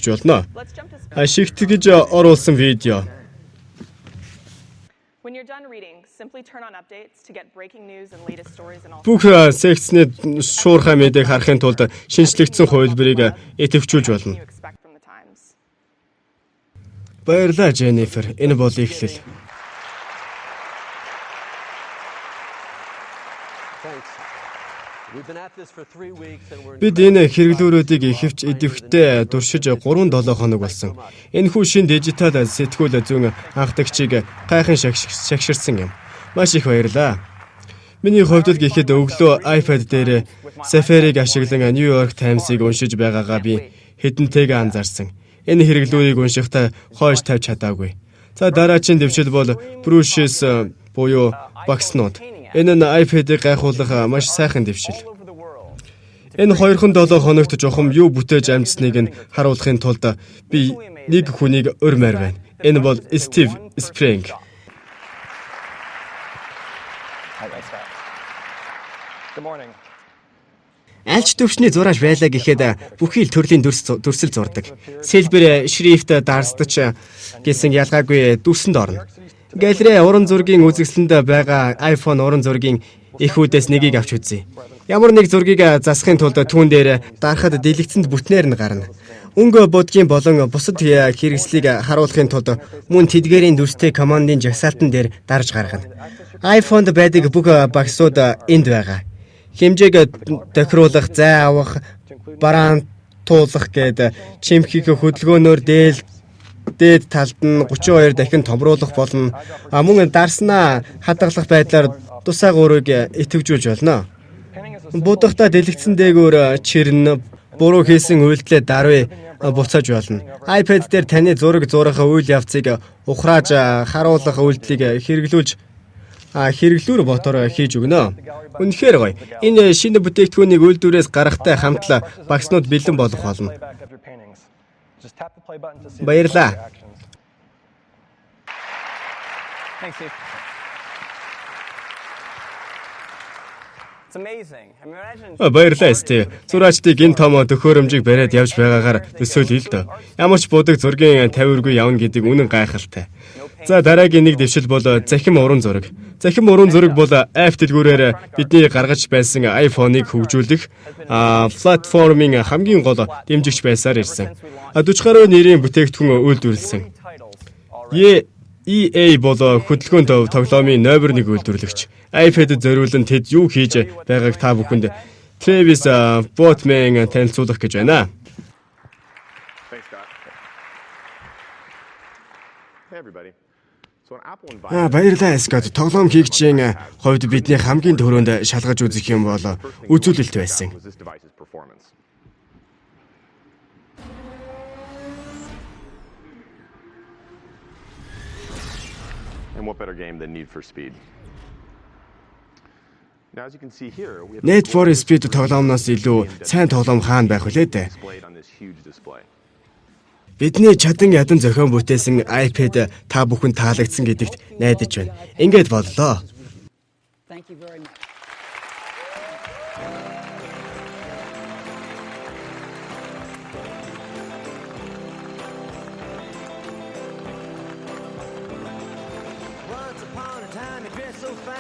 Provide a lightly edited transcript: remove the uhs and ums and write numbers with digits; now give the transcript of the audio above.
Болно. Шигтгэж оруулсан видео. When you're done reading, simply turn on updates to get breaking news and latest stories in all Бүх секцний шуурхай мэдээг харахын тулд шинжлэгдсэн хувилбарыг идэвхжүүлж болно. you expect from the Times. Баярлалаа, Jennifer. Энэ бол эхлэл. Thanks. We've been at this for 3 weeks and we're Бид энэ хэрэглүүрүүдийг ихэвч идэвхтэй туршиж 3-7 хоног болсон. Энэхүү шинэ дижитал сэтгүүл зүүн анхдагчийг гайхан шагширсан юм. Маш их баярлалаа. Миний хувьд л гэхэд өглөө iPad дээр Safari-г ашиглан New York Times-ыг уншиж байгаагаа би хэдэнтэйгээ анзаарсан. Энэ хэрэглүүрийг уншихдаа хойш тавьж чадаагүй. За, дараагийн дэвшил бол Brushes буюу багснууд. Энэ нь iPad-ыг гайхуулах маш сайхан дэвшил. Энэ 2-7 хоногт жухам юу бүтээж амжсныг нь харуулахын тулд би нэг хүнийг урьмаар байна. Энэ бол Стив Спринг. Good morning. Альч төвшний зурааж байлаа гэхэд бүхий л төрлийн дүрсэл зурдаг. Сэлбэр шрифт дарсдаж гэсэн ялгаагүй дүрсэнд орно. Галерей уран зургийн үзэсгэлэнд байгаа iPhone уран зургийн эхүүдээс нэгийг авч үзье. Ямар нэг зургийг засахын тулд түүн дээр дарахад дэлгэцэнд бүтнээр нь гарна. Өнгө будгийн болон бусад хэрэгслийг харуулахын тулд мөн тэдгээрийн дүрстэй командын жагсаалтан дээр дарж гаргана. iPhone-д байдаг бүх багсууд энд байгаа. Хэмжээг тохируулах, зай авах, бараантуулах гээд чимхийг хөдөлгөөнөөр дээд талд нь 32 дахин томруулах болно. Мөн дарснаа хадгалах байдлаар тусаа гурыг идэвхжүүлж болно. Будагтаа дэлгэцэн дээгүүр чирнэ, буруу хийсэн үйлдэлээ даруй буцааж болно. iPad дээр таны зураг зурах үйл явцыг ухрааж харуулах үйлдэлийг хэрэглүүлж хэрэглүүр ботоор хийж өгнө. Үнэхээр гоё. Энэ шинэ бүтээгдэхүүнийг үйлдвэрээс гаргахтай хамт л багснууд бэлэн болох болно. Playback of your paintings. Just tap the play button to see Баярлалаа. the actions. Thanks, Steve. It's amazing. I mean, imagine Баярлалаа, Стив. Зураачдыг энэ том төхөөрөмжийг бариад явж байгаагаар төсөөлье л дөө. Ямар ч будаг зургийн тавиургүй явна гэдэг үнэн гайхалтай. За, дараагийн нэг дэвшил бол захим уран зураг. Захим уран зураг бол app дэлгүүрээр бидний гаргаж байсан iPhone-ыг хөгжүүлэх платформын хамгийн гол дэмжигч байсаар ирсэн. 40 гаруй нэрийн бүтээгдэхүүн үйлдвэрлэсэн. titles already. EA бол хөдөлгөөн тоглоомын номер 1 үйлдвэрлэгч. iPad-д зориулан тэд юу хийж байгааг та бүхэнд Travis Botman танилцуулах гэж байна. Thanks, Scott. Hey, everybody. So an Apple Баярлалаа, Scott. Тоглоом хийгчийн хувьд бидний хамгийн түрүүнд шалгаж үзэх юм бол үзүүлэлт байсан. was this device's performance. And what better game than Need for Speed? Now, as you can see here, we have Need for Speed тоглоомноос илүү сайн тоглоом хаана байх вүлээ дээ. displayed on this huge display. Бидний чадан ядан зохион бүтээсэн iPad та бүхэн таалагдсан гэдэгт найдаж байна. Ингээд боллоо. Thank you very much. Once upon a time you dressed so fine.